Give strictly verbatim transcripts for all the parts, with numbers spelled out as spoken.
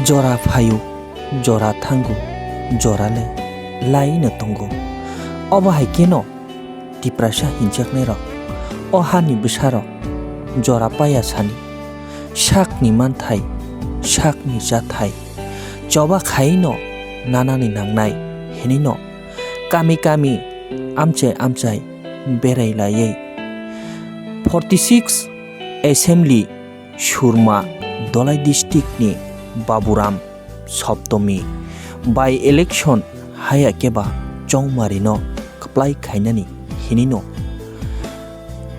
Jora phaio, jora thango, jora le laino tongo. Obo hai kheno Tiprasa hinjaknairok, o hani bwsarok jora paya sani, sakni manthai, sakni chathai, choba khaino nanani nangnai hinino kami kami amchai amchai berai laiwi forty six assembly Surma Dholai district ni Baburam Saptami by election haya keba Chongmari no kwplai khainani hinino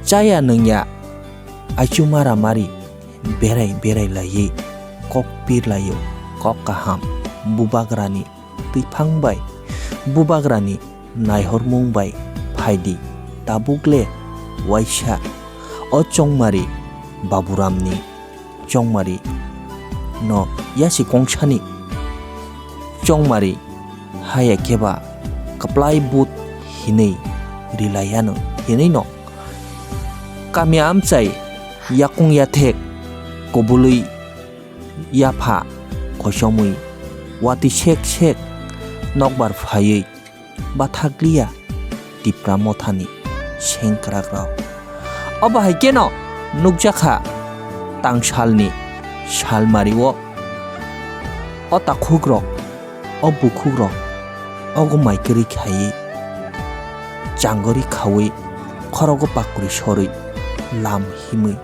chaya nungya aichu mara mari berai berai laiwi kok pir laio kok kaham bubagrani twiphang bai bubagrani naihormung bai phaidi tabuk le waisa o Chongmari Baburamni Chongmari no yasi kongsani Chongmari haya keba kwplai but hinwi rilaiano hinwi no kami amchai yakung yathek kubului yapha kochomwi watwi sek sek nokbar phaiwi bathakliya Tipra Mothani sengkrakrok. Obo hai kheno nukjakha tangsalni salmario o takhukrok, o bukhukrok, ogo mai kwrwi khaiwi changori khawi khorogo pakri sorwi lam himwi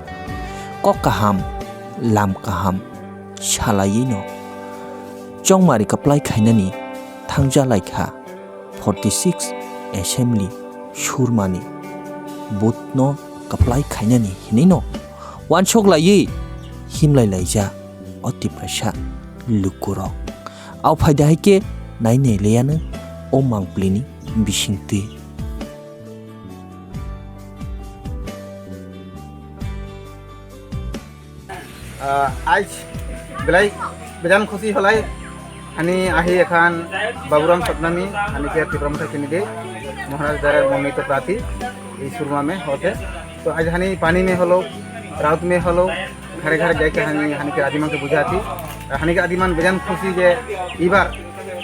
kok kaham lam kaham salaiwino Chongmari kwplai khainani thangja laikha forty six assembly Surmani booth no kwplai khainani hinwino wansok laiwi himlai laija o Tiprasa lukurok. Au phaida hai khe nai nai laiano o mangpili ni bisingtwi. Ah, aij belai bejan khusi holai hani ahi ekhan Baburam Saptami hani khe Tipra Motha candidate Maharaj Dara monnoito prarthi ei Surma mein hote. To aaj hani pani mein holo, raut mein holo, ghare ghare jai ke hani hani ke adiman ke bujhati. Ar hani ke adiman bejan khusi je ibar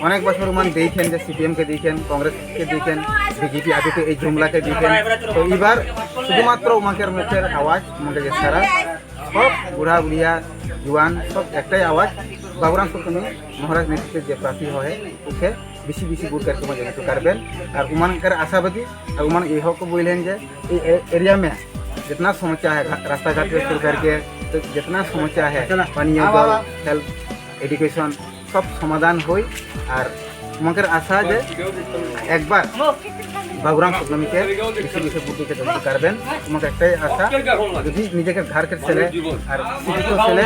onek bochor man dekhen je C P M ke dekhen, Congress ke dekhen, B J P aage to ei jumla ke dekhen. To ibar shudhumatro umaker mukhyer awaj, umaker je sara. Sob budha budha, juan, sob ektai awaj, Baburam Saptami Maharaj netritwe je prarthi hoye, ukhe bisi bisi vote karke mo jene to karben. Ar umaker ashabadi, ar uman ei hok ko boilen je ei area mein jitna samosya hai, rasta ghat ke shuru karke jitna samosya hai, pani, jal, health, education, sob somadhan hoi. Ar umaker asha je ekbar Baburam Saptami ke bisi bisi vote ke jene to karben. Umaker ektai asha, jodi nijeke ghar ke sele ar city ko sele,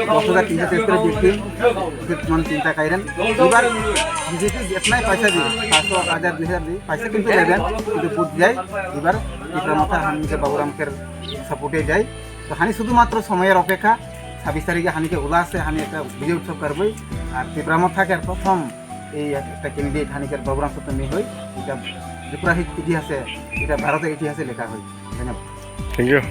dos hajar, tinso teish kore bikti, jodi mon chinta kairen. Ibar B J P jitnai paisa di, paanch so, hajar, dui hajar di, paisa kintu leben, kintu vote jai, ibar Tipra Motha hamni ke Baburam ke support e jai. To hani shudhumatro somoyor opekha, sabbish tarikhe hani ke ula ase, hani ekta Bijoy Utsav karboi, ar Tipra Motha ke prothom ei ekta candidate hani ke Baburam Saptami hoi, eta Tripura hit itihase, eta Bharotor itihase lekha hoi. Dhonyobad. Thank you.